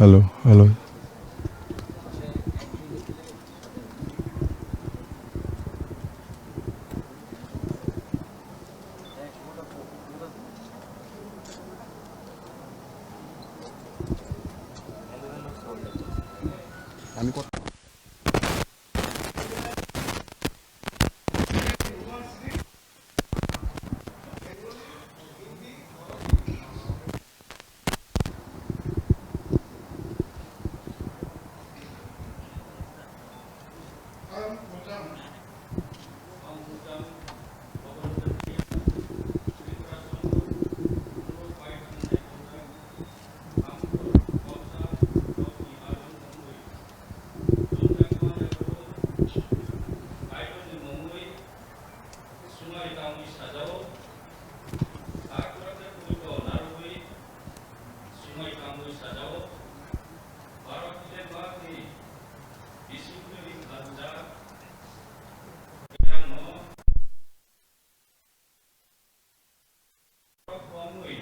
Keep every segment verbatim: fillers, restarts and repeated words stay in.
Hello, hello. Swmai tangwi sajao, Takhorokhe poito narwgwi swmai tangwi sajao, Bharat Dilemma ni bisingtwi khanjak, Kerangno khomwi.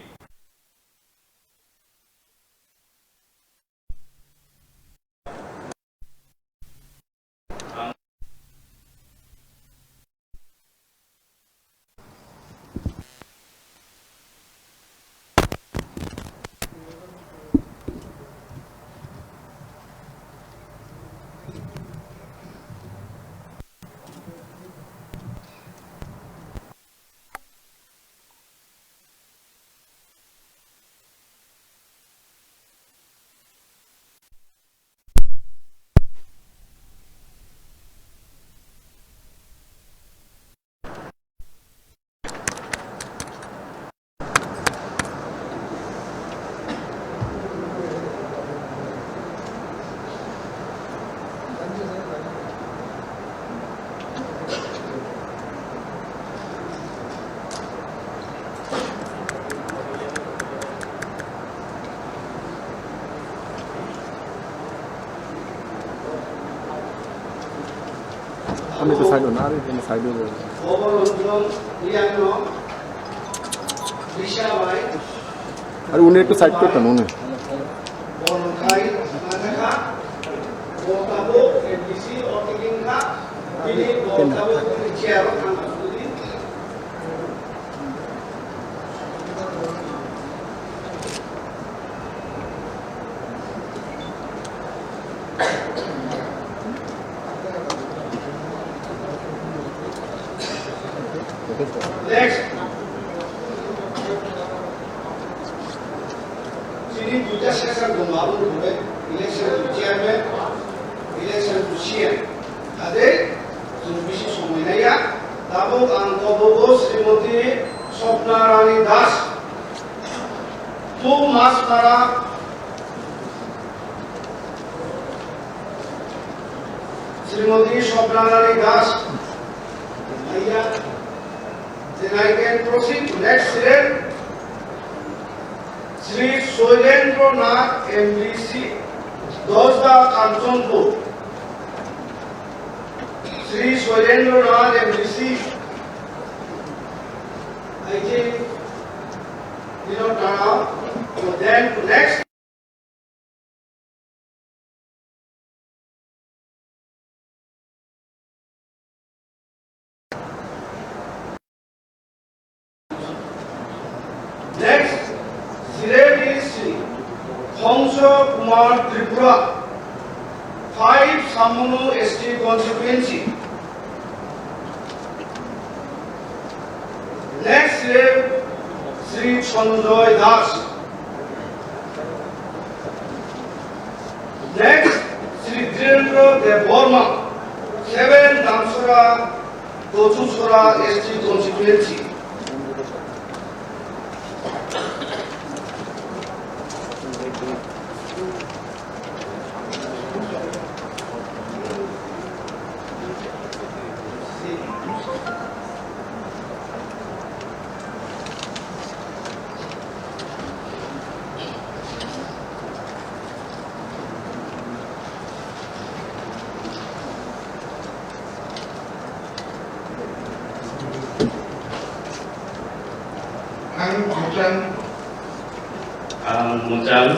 Ani to side na, ani to side na. Are uni ekটু side করতেন উনি। Next. Chini duita session tongo, abo wngkha election to chairman, election to C M. Hade, chwng bisi somoi naiya. Tabuk ang kobogo Srimoti Swapna Rani Das. Two Maspara, Srimoti Swapna Rani Das. Then I can proceed to next slide. Shri Soilendra Nath M D C, Dosda Kanchanpur. Shri Soilendra Nath M D C, I think, you know, turn out. So then next. Next, Sireli Sri Khongso Kumar Tripura, five Samunu S T constituency. Next, Sri Sanjoy Das. Next, Sri Dhirendra Debbarma, seven Damsora Tochusora S T constituency. Ang Muchang. Ang Muchang.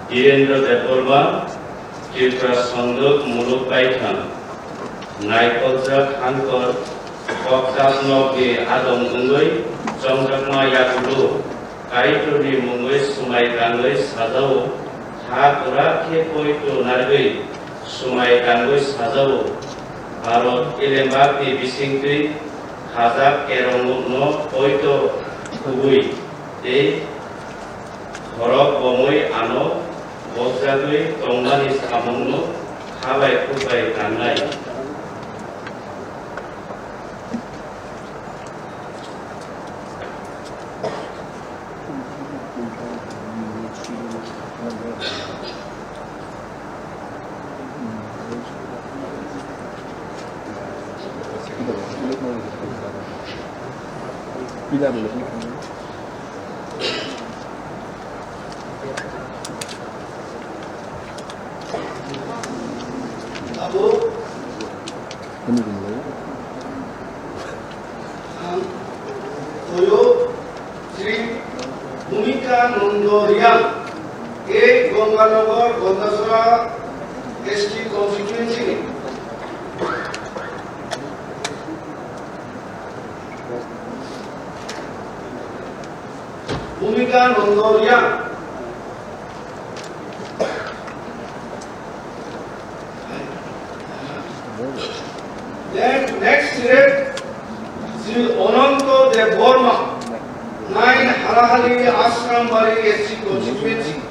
Birendra Debbarma, Tripura Songduk Muluk Baithang, naikoljak Hankor, kokjak nokni adong wngwi chongjakma yagulo, Kaitorni mungwi swmai tangwi sajao, ha kwrak khe poito narwgwi swmai tangwi sajao, Bharat elembakni bisingtwi khajak kerongno poito khugwi tei khorok bomwi ano bokjagwi tongmani samungno kha bai khuk bai tangnai. Abo ang Toyo Sri Bhumika Nando Riyang, A Ganganagar Gandachara S T constituency ni. Bhumika Nando Riyang. Then next seat, Sri Ananto Debbarma, nine Halahali Ashram Bari S C constituency.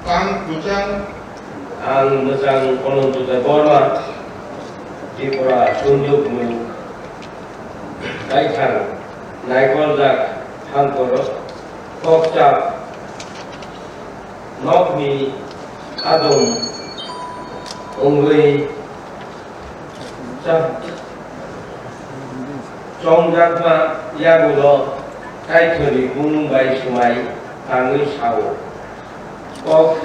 Tang kuchang. Ang mwchang Ananto Debbarma, Tripura Songduk Muluk Baithang, naikoljak Hankor, kokjak nokni adong wngwi cha-, chongjakma yagulo Kaitorni bumung bai swmai tangwi sao. Kok,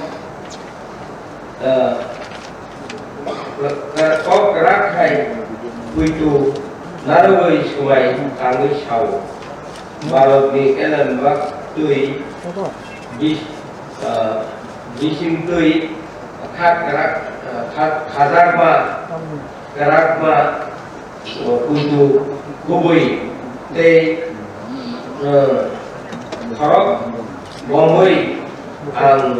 eh, kok kwrak khai puitu narwgwi swmai tangwi sao. Bharatni elembak twi bis-, ah, bising twi kha kwrak, ah, kha-, khajakma kwrakma, o, puitu kubui tei, ah, khorok bomwi ang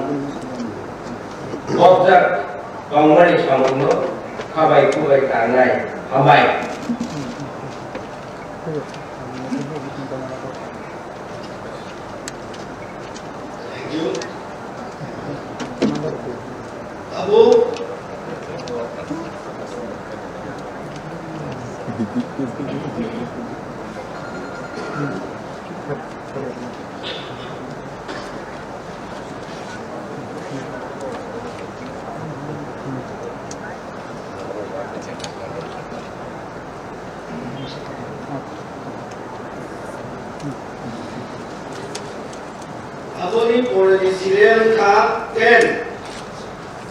bokjak tongmani samungno khabai kubai tangnai. Hambai. Thank you. Abo. Aboni poreni serial kha ten,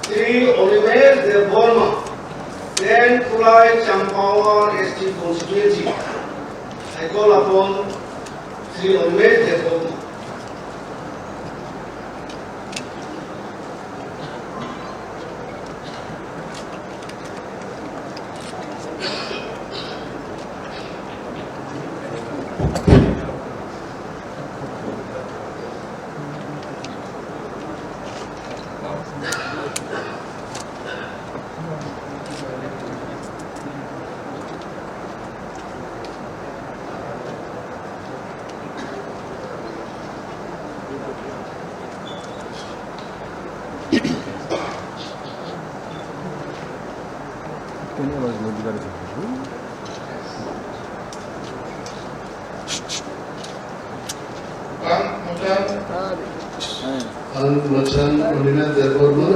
Sri Animesh Debbarma, ten Khulai Champawan S T constituency, I call upon Sri Animesh Debbarma. Mwchang Anina Debbarma,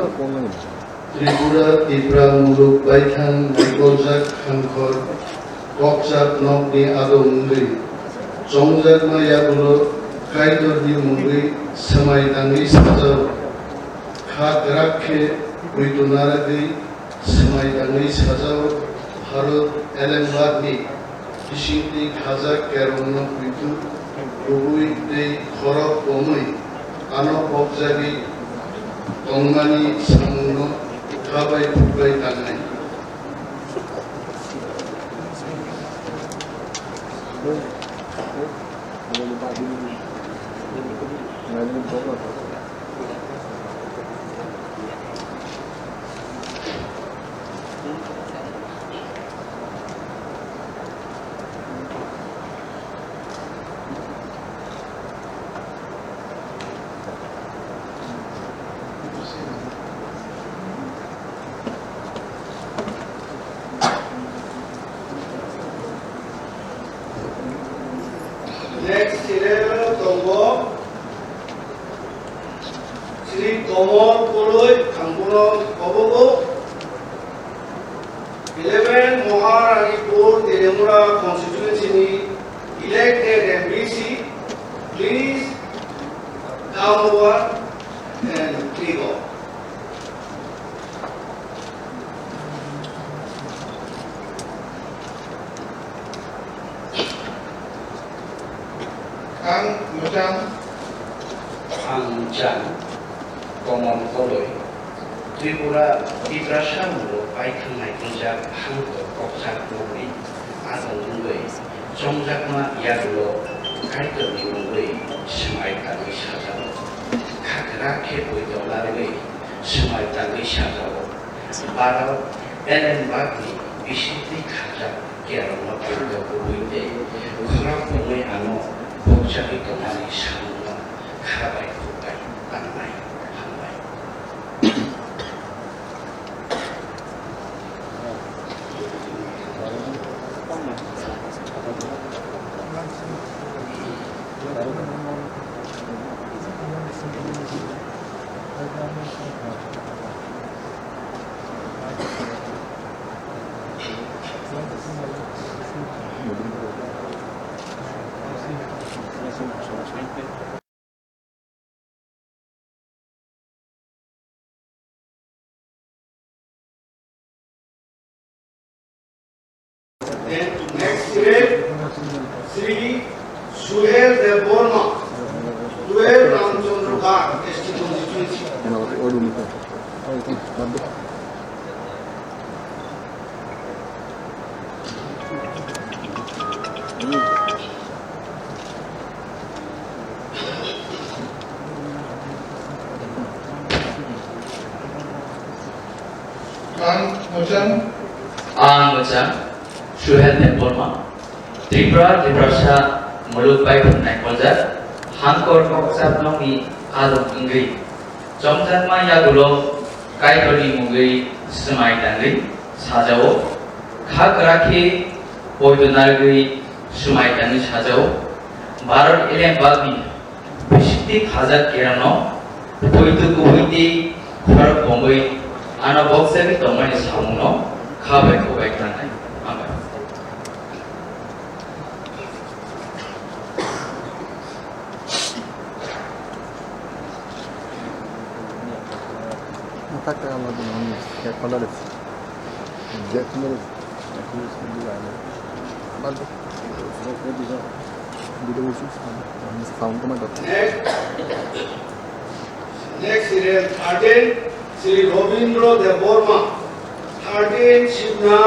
Tripura Tipra Muluk Baithang Naikoljak Hangkhor Kokchap Nokni adong wngwi chongjakma yagulo Kaitorni mungwi swmai tangwi sajao. Kha kwrak khe poito narwgwi swmai tangwi sajao, Bharat Elembakni bisingtwi khajak kerongno poito kubui tei khorok komwi ano pokjagwi tongmani samungno kha bai khuk bai tangnai. Next serial tongo Shri Komol Koloi, ang bono kobogo. Eleven Maharani Pur Telemura constituency ni elected M D C, please come over and click on. Ang Mujang. Ang Mujang, Komon Koloi, Tripura Tiprasa Muro Paithang Naikunjak Hangto Kokjak Nokni adong wngwi chongjakma yagulo Kaitorni mungwi swmai tangwi sajao. Khakra khe poito narwgwi swmai tangwi sajao. Baro Elembakni bisingtwi khajak kerongno poito kubui tei khorok tongwi ano pokjagwi tongmani samungno kha bai khuk bai tangnai. Hambai. Then next event, Shri Suhel Debbarma, twelve Ramchandra Ghat, S T constituency. Ang Mojang. Ang Mojang, Suhel Debbarma, Tripura, Tiprasa, Muluk Baithang Naikolja, Hangkor Kokchap Nokni adong wngwi, chongjakma yagulo Kaitorni mungwi swmai tangwi sajao, kha kwrak khe poito narwgwi swmai tangwi sajao, Bharat Elembakni bisingtwi khajak kerongno poito kubui tei khorok bongwi ano boksagwi tongmani samungno kha bai khuk bai khlannai. Hambai. Next, next serial thirteen, Shri Robindra Debbarma, thirteen Shibna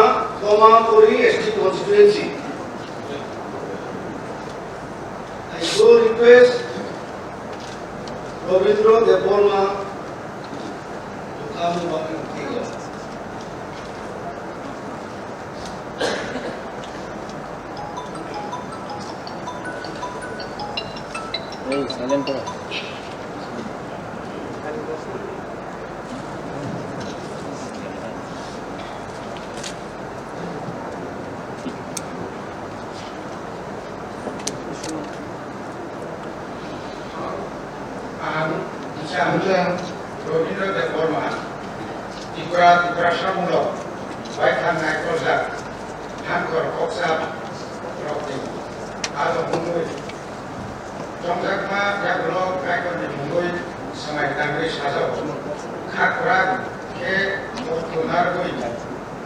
Komakori S T constituency. I so request Robindra Debbarma to come over and take over. Hey, silent koro. Ang Samsung Robindra Debbarma, Tripura, Tiprasa mungno baithang naikolnai Thankor Koksa rokni ado mungwi chongjakma yagulo Kaitorni mungwi swmai tangwi sajao. Kha kwrak khe muitu narwgwi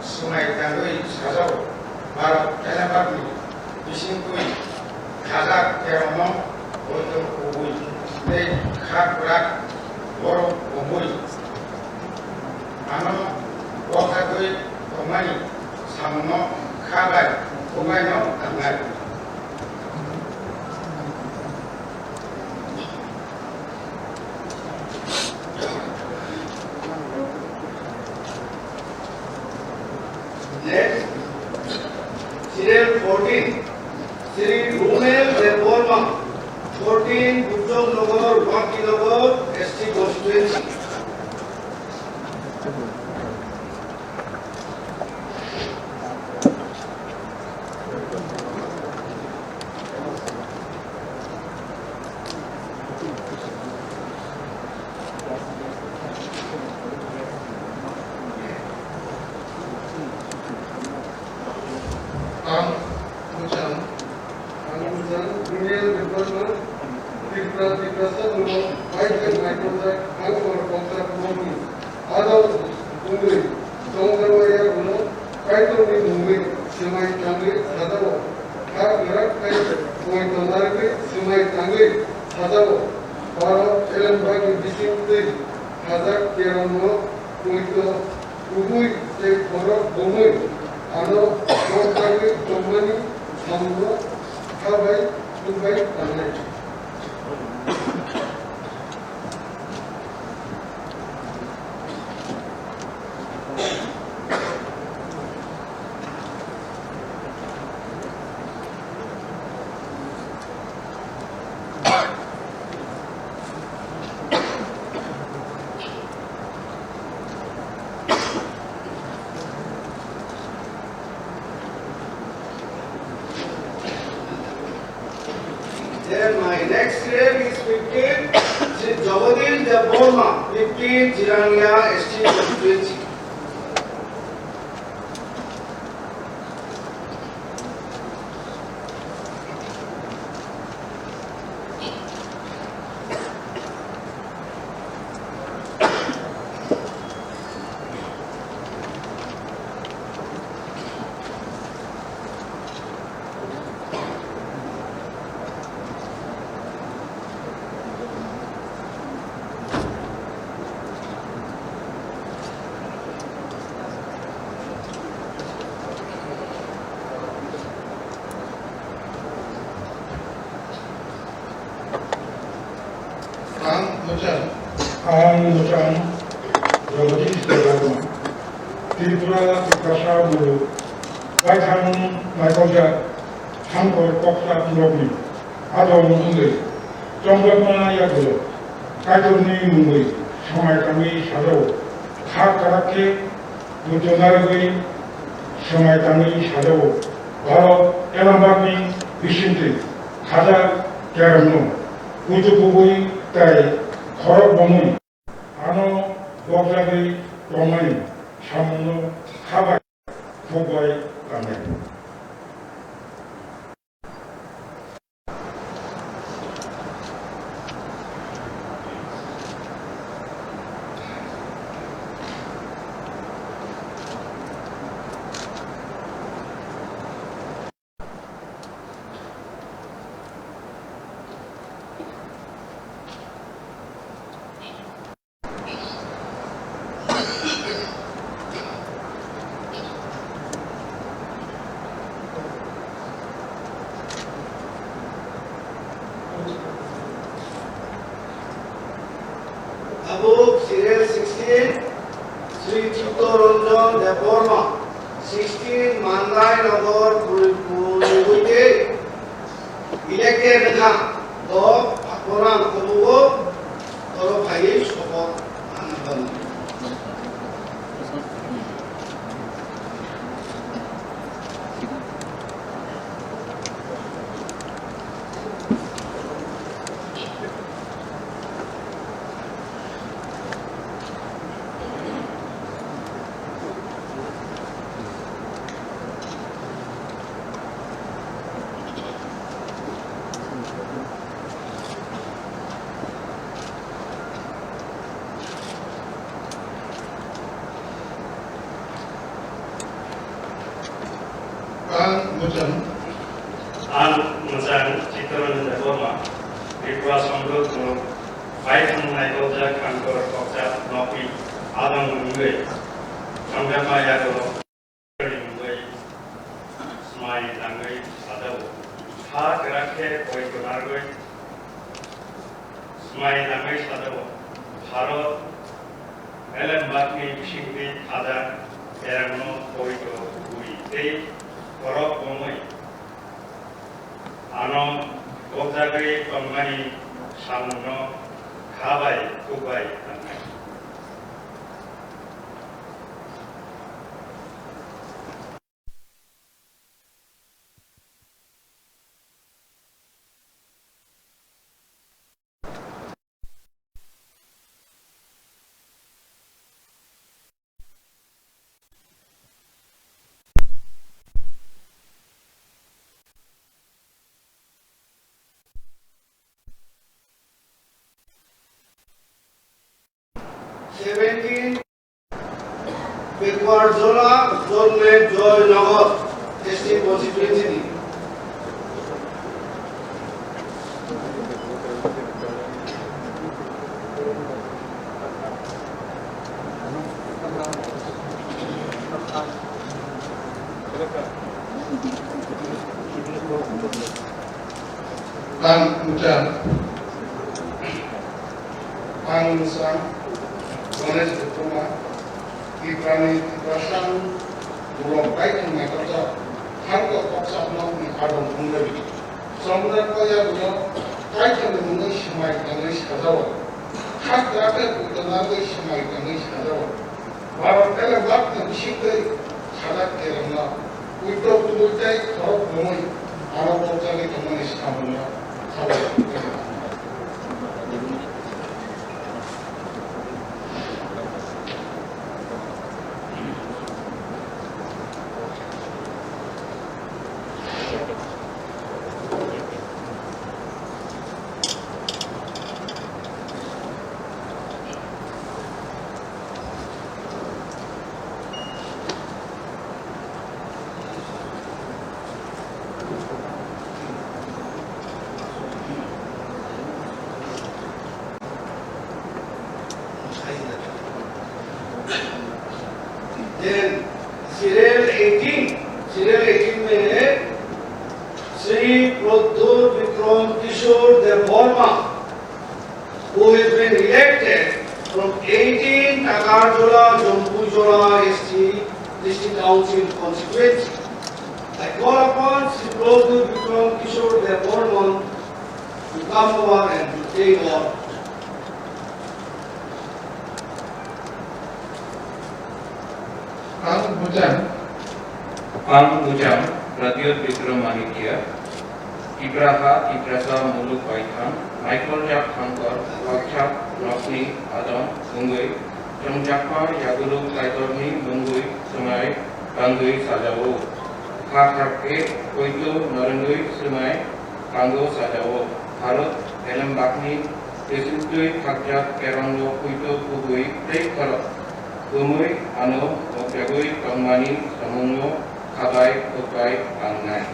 swmai tangwi sajao. Bharat Elembakni bisingtwi khajak terono poito kubui tei kha kwrak borok kubui ano bokhagwi tongmani samungno kha bai tongbaino tangnai. Next, serial fourteen, Shri Runel Debbarma, fourteen Bujong Nagar, Wangkhi Nagar, S T constituency. Ang Muchang, ang Muchang, Daniel Debbarma, Tripura, Tiprasa mungno baithang naikolnai Thankor Koksa rokni ado mungwi chongjakma yagulo Kaitorni mungwi swmai tangwi sajao. Kha kwrak khe poito narwgwi swmai tangwi sajao. Bharat Elembakni bisingtwi khajak terono poito kubui tei borok bomwi ano bokhagwi tongmani samungno kha bai tubui tangnai. Then my next slave is fifteen, Shri Jagadish Debbarma, fifteen, Jirania, S T constituency. Ang Muchang. Ang Muchang Jagadish Debbarma, Tripura Tiprasa mungno baithang naikolnai Thankor Koksa rokni ado mungwi chongjakma yagulo Kaitorni mungwi swmai tangwi sajao. Kha kwrak khe poito narwgwi swmai tangwi sajao. Bharat Elembakni bisingtwi khajak terono poito kubui tei khorok bomwi ano bokhagwi tongmani samungno kha bai tubui tangnai. Tabuk serial sixteen, Sri Chitto Ranjan Debbarma, sixteen Mandai Nagar, Puri-, Puri-, Elected wngkha, o borang kubugo oro phaiwi sobo ang bani. Ang mwchang Chittaranjan Debbarma, Tripura Songho Group bai thangnaijak Khangkor Kokcha Nokni adong wngwi thangjakma yago wngwi swmai nangwi sajao. Ha kwrak khe koi gwnarwi swmai nangwi sajao. Bharat elembakni bisingtwi khajak kerengno poito kubui tei khorok bomwi ano gokjagwi tongmani samungno kha bai khuk bai nangnai. Seventeen, Pekuarjhora, Jotme, Joynagar, S T constituency ni. Ang Bhutan, ang Musang, Ganesh Debbarma, Tiprani Tiprasang, Borok bai thangnaijak, Khangkor Kokcha Nokni adong wngwi. Chwngno kok yagulo kaitham ni mungwi swmai tangwi sajao. Khak kwrak khe kuitwng nangwi swmai tangwi sajao. Bharat elembakni bisingtwi sajak kerengno kuitwk kubui tei khorok bomwi ano pogjagwi tongmani samungno sajak. Then serial eighteen, serial eighteen में है श्री प्रद्युत विक्रम किशोर Debbarma, who has been elected from eighteen Takarjala Jampuijala S T District Council constituency. I call upon Shri Pradyot Bikram Kishore Debbarman to come over and to take over. Ang Bhutan. Ang Bhutan, Pradyot Bikram Manikya, Tipraha, Tiprasa, Muluk Baithang, Michael Jak Thangkor, Bakchak, Nokni, Adong, Mungwi, Chongjakma, Yagulu, Kaitorni, Mungwi, Sungai, Kangwi, Sajao, Kha Khakhe, Koito, Norengwi, Sungai, Kango, Sajao, Bharat, Elembakni, Bisingtwi khakjak kerongno puito kubui tei khorok. Bumui ano mokjagwi tongmani samungno khabai khukbai tangnai.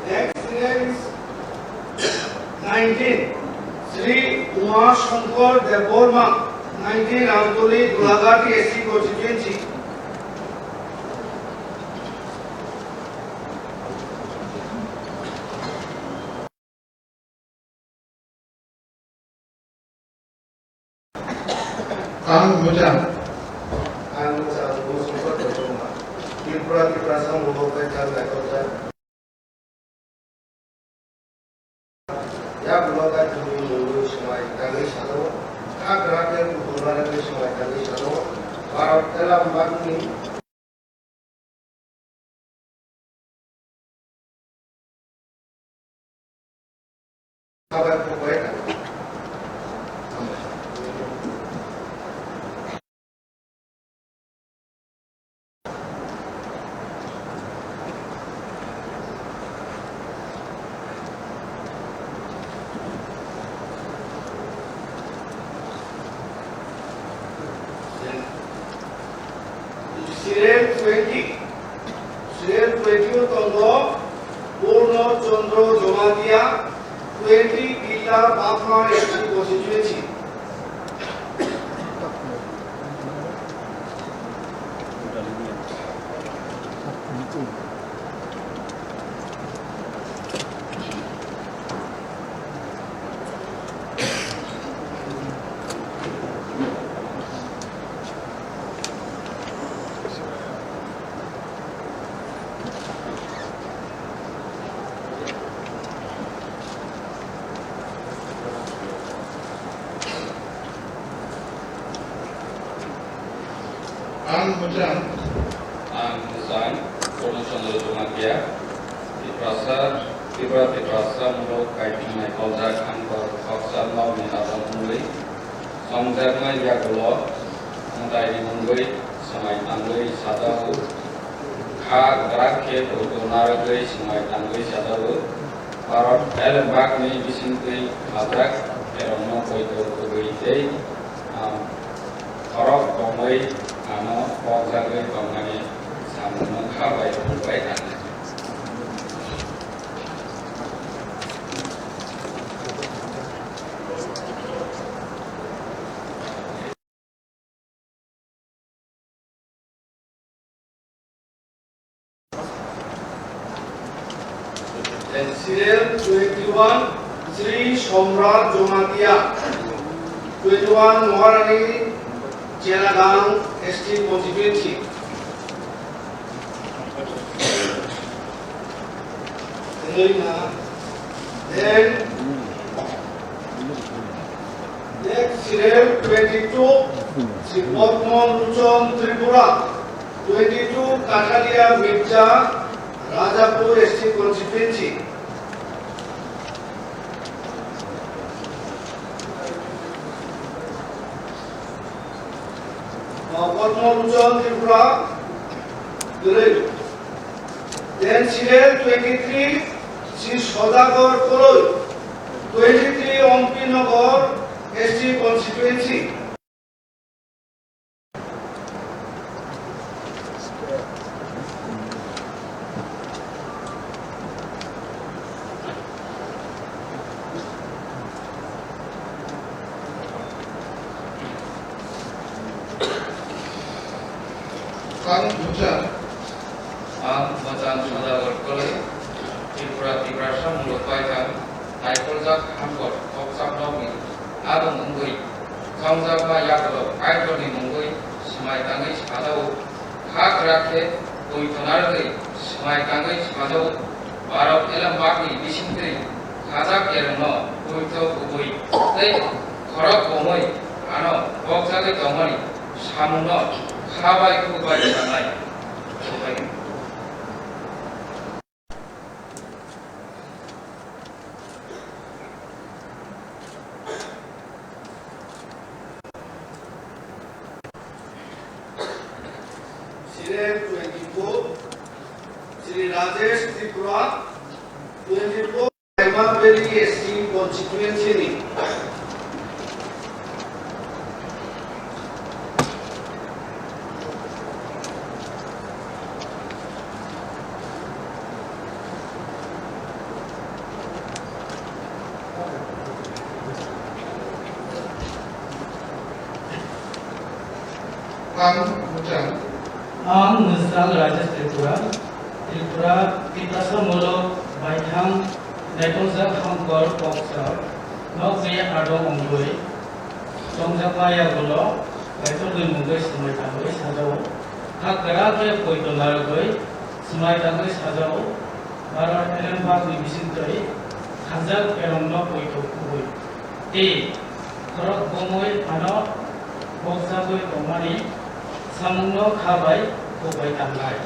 Next is nineteen, Shri Uma Shankar Debbarma, nineteen Amtoli, Golaghat A C constituency. Ang Mujang. Ang Mujang, Mujang Songkot Kochoma. Tripura, Tiprasa, Mungkok, Kaithal, Naikokjak. Yagulo Kaithal ni mungwi swmai tangwi salo. Kha kwrak khe kuthumnarokni swmai tangwi salo. Bharat Elam bagni Serial twenty, serial twenty o tongo Purno Chandra Jamatia, twenty Killa Bagma S T constituency. Ang Mujang. Ang Mujang, Purno Chandra Jamatia, Tiprasa, Tripura Tiprasa, Mungkok, Kaithal, Naikokjak, Hamkor, Kokjak, Nokni Adong wngwi, Chongjaknai yagulo mwtaini mungwi swmai tangwi sajao, kha kwrak khe poito narwgwi swmai tangwi sajao. Bharat Elembakni bisingtwi khajak kherokno poito kubui tei, ah, khorok bomwi ano pokjagwi tongmani samungno kha bai phunukbai thangnai. Serial twenty-one, Sri Somrat Jomatia, twenty-one Maharani Chelagang S T constituency. Then, next serial twenty-two, Sri Padma Lochon Tripura, twenty-two Kathalia Mirza, Rajapur S T constituency. Padma Lochon Tripura, kwrwi. Then serial twenty-three, Sri Sodagar Koloi, twenty-three Ompi Nagar S T constituency. Ang Bhutan. Ang Bhutan Sodagar Koloi, Tripura, Tiprasa, Mungkok, Kaithal, Naikokjak, Hamkor, Kokjak nokni adong wngwi, chongjakma yagulo Kaitorni mungwi swmai tangwi sajao, kha kwrak khe poito narwgwi swmai tangwi sajao, Bharat Elembakni bisingtwi khajak kherokno poito kubui tei khorok bomwi ano pokjagwi tongmani samungno kha bai khuk bai sanai. Serial twenty-four, Sri Rajesh Tripura, twenty-four. Koima Valley S C constituency ni. Ang Mujang. Ang Mujang Rajesh Tripura. Tripura Tiprasa Muluk Baithang Naikokjak Hamkor Kokjak nokni adong wngwi chongjakma yagulo Kaitorni mungwi swmai tangwi sajao, ha kwrak khe poito narwgwi swmai tangwi sajao, Bharat elembakni bisingtwi khajak kerongno poito kubui tei khorok bomwi ano bokjagwi tongmani samungno kha bai khuk bai tangnai.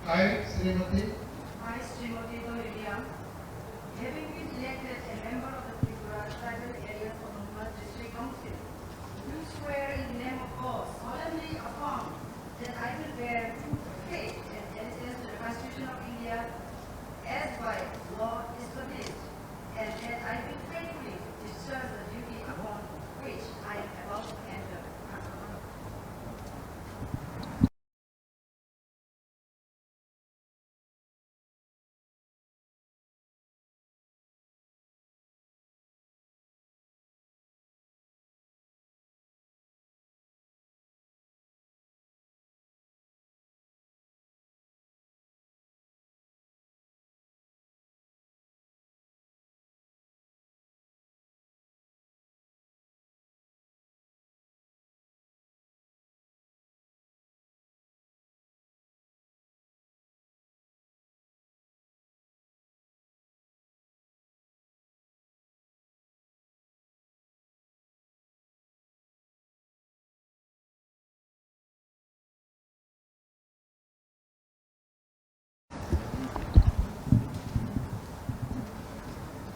I, Srimati. I, Srimati Doli Reang, having been elected a member of the Tripura Tribal Areas Autonomous District Council, do swear in the name of God solemnly affirm that I will bear true faith and allegiance to the Constitution of India as by law established, and that I will faithfully discharge the duty upon which I am about to enter.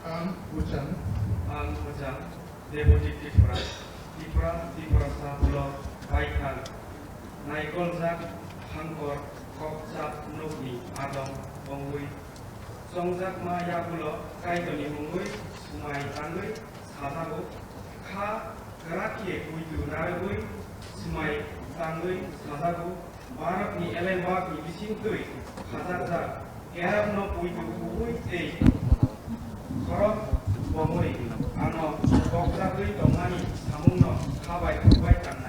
Ang Bujang. Ang Bujang, Deputy Tripura, Tripura, Tiprasa Block, Baithang, naikoljak Hangkor Kokchap nokni adong wngwi chongjakma yagulo Kaitorni mungwi swmai tangwi sajago, kha kwrak khe poito narwgwi swmai tangwi sajago. Bharatni elembakni bisingtwi khajakjak kerongno poito kubui tei khorok bomwi ano bokjagwi tongmani samungno kha bai khuk bai tang